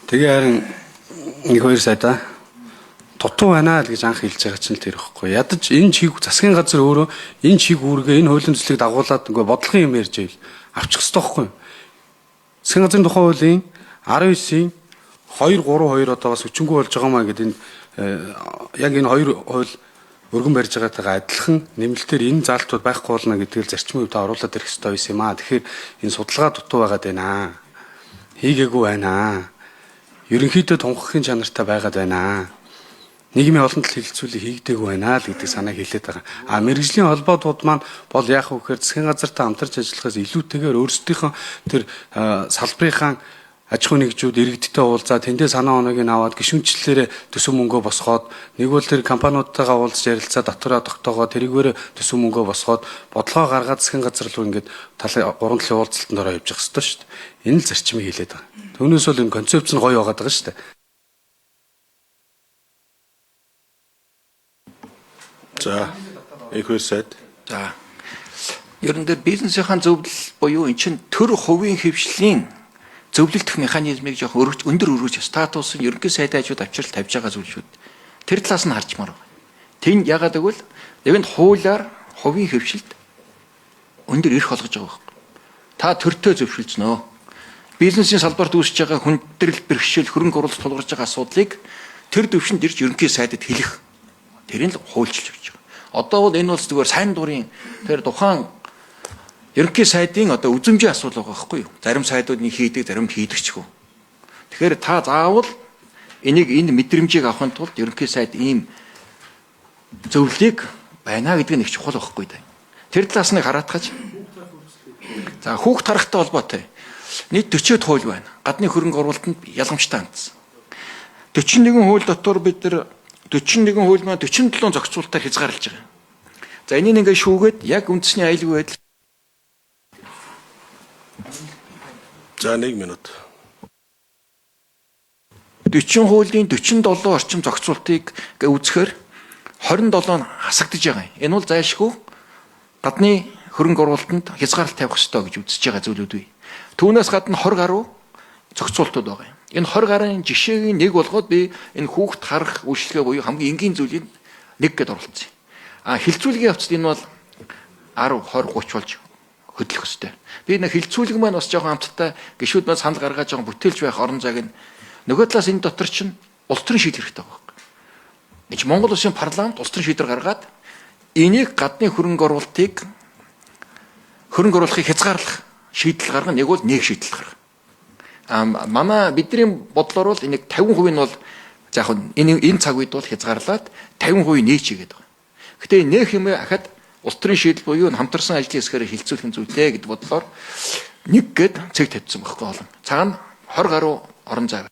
Тэгээ харин нэг хоёр сайдаа дутуу байна л гэж анх хэлж байгаа чинь л тэр ихгүй. Ядаж энэ чиг засгийн газар өөрөө энэ чиг үүргээ энэ хуулийн төслийг дагуулад ингээ бодлогын юм ярьж байвал авчих ёстой байхгүй юу? Засгийн газрын тухай хуулийн 19-ийн 2 3 2 одоо бас өчнгөө болж байгаа маа гэдэг энэ яг энэ хоёр хууль өргөн барьж байгаатай адилхан нэмэлтээр энэ заалтууд байхгүй болно гэдгийг зарчмын хувьд оруулаад ирэх ёстой байсан юм аа. Тэгэхээр энэ судалгаа дутуу байгаад байна. Хийгээгүй байна. Ерөнхийдөө тунхаглахын чанартай байгаад байна. Нийгмийн олон тал хэлэлцүүлэг хийгдээгүй байна л гэдэг санааг хэлээд байгаа. А мэргэжлийн холбоотууд маань бол яах вэ гэхээр засгийн газартай хамтарч ажиллахаас илүүтэйгээр өөрсдийнхөө тэр салбарынхаа аж ахуйн нэгжүүд иргэдтэй уулзаа тэндээ санаа оноог нь аваад гишүүнчлэлээрээ төсөв мөнгөө босгоод нэг бол тэр компаниудтайгаа уулзаж ярилцаа татвараа тогтоогоо тэрийгээр төсөв мөнгөө босгоод бодлогоо гаргаад засгийн газар руу ингээд талын гурван талын уулзалтанд ороо явж явах ёстой шүү дээ. Энэ л зарчмыг хэлээд байгаа. Түүнээс бол энэ концепц нь гоё байгаад байгаа шүү дээ. За, их хоёр сайд. За. Ер нь дээр бизнесийн зөвлөл буюу эн чинь төр хувийн хвшлийн зөвлөлдөх механизмыг жоох өргөж өндөр өргөж статус нь ерөнхий сайдын хажууд авчирал тавьж байгаа зүйл шүү дээ. Тэр талаас нь харчмаар байна. Тэнд ягаад гэвэл нэгэнт хуулиар хувийн хвшилд өндөр эрх олгож байгаа байхгүй. Та төртөө зөвшөлдснөө. Бизнесийн салбарт үүсэж байгаа хүндрэл, бэрхшээл, хөрөнгө оруулалт тулгарч байгаа асуудлыг тэр төвшөнд ирж ерөнхий сайдад хэлэх. Тэрийг л хуульчилж өгч байгаа. Одоо бол энэ бол зүгээр сайн дурын тэр тухайн ерөнхий сайдын одоо үзэмжийн асуудал байгаа байхгүй юу? Зарим сайдууд нэг хийдэг, зарим хийдэгчгүй. Тэгэхээр та заавал энийг энэ мэдрэмжийг авахын тулд ерөнхий сайд ийм зөвлөлийг байна гэдэг нь их чухал байхгүй да. Тэр талаас нь хараатгаж. За хүүхд тарахтай холбоотой. Нийт 40-д хууль байна. Гадны хөрөнгө оруулалтанд ялгамжтай хандсан. 41 хууль дотор бид нар 41 хууль маань 47 зохицуултаар хязгаарлаж байгаа. За энийг ингээд шүүгээд яг үндэсний аюулгүй байдал За, 1 минут. 40 хуулийн 47 орчим зохицуултыг ингээ үзэхээр 27 нь хасагдаж байгаа юм. Энэ бол зайлшгүй гадны хөрөнгө оруулалтанд хязгаарлалт тавих ёстой гэж үзэж байгаа зүйлүүд бий. Түүнээс гадна 20 гаруй зохицуултууд байгаа юм. Энэ 20 гарын жишээг нэг болгоод би энэ хүүхд харах үйлчлэгээ буюу хамгийн энгийн зүйлийг нэг гэд оролцсон юм. А хилцүүлгийн явцад энэ бол 10, 20, 30 болж хөдлөх ёстой. Би нэг хилцүүлэг маань бас жоохон амттай гişүүд маань санал гаргаж жоохон бүтээлж байх орон зайг нь нөгөө талаас энэ дотор чинь улс төрийн шийдвэр хэрэгтэй байгаа байхгүй. Энд Монгол улсын парламент улс төрийн шийдвэр гаргаад энийг гадны хөрөнгө оруулалтыг хөрөнгө оруулахыг хязгаарлах шийдэл гаргана. Нэг бол нэг шийдэл гаргана. А манай бидний бодлоор бол энийг 50% нь бол за яг энэ цаг үед бол хязгаарлаад 50% нээч хийгээд байгаа. Гэтэ нээх юм ахад улс төрийн шийдэл буюу хамтарсан ажлын хэсгээр хилцүүлэх зүйлээ гэд бодлоор нэг гэд цэг тавьсан байхгүй олон. Цагаан 20 гаруй орон зай.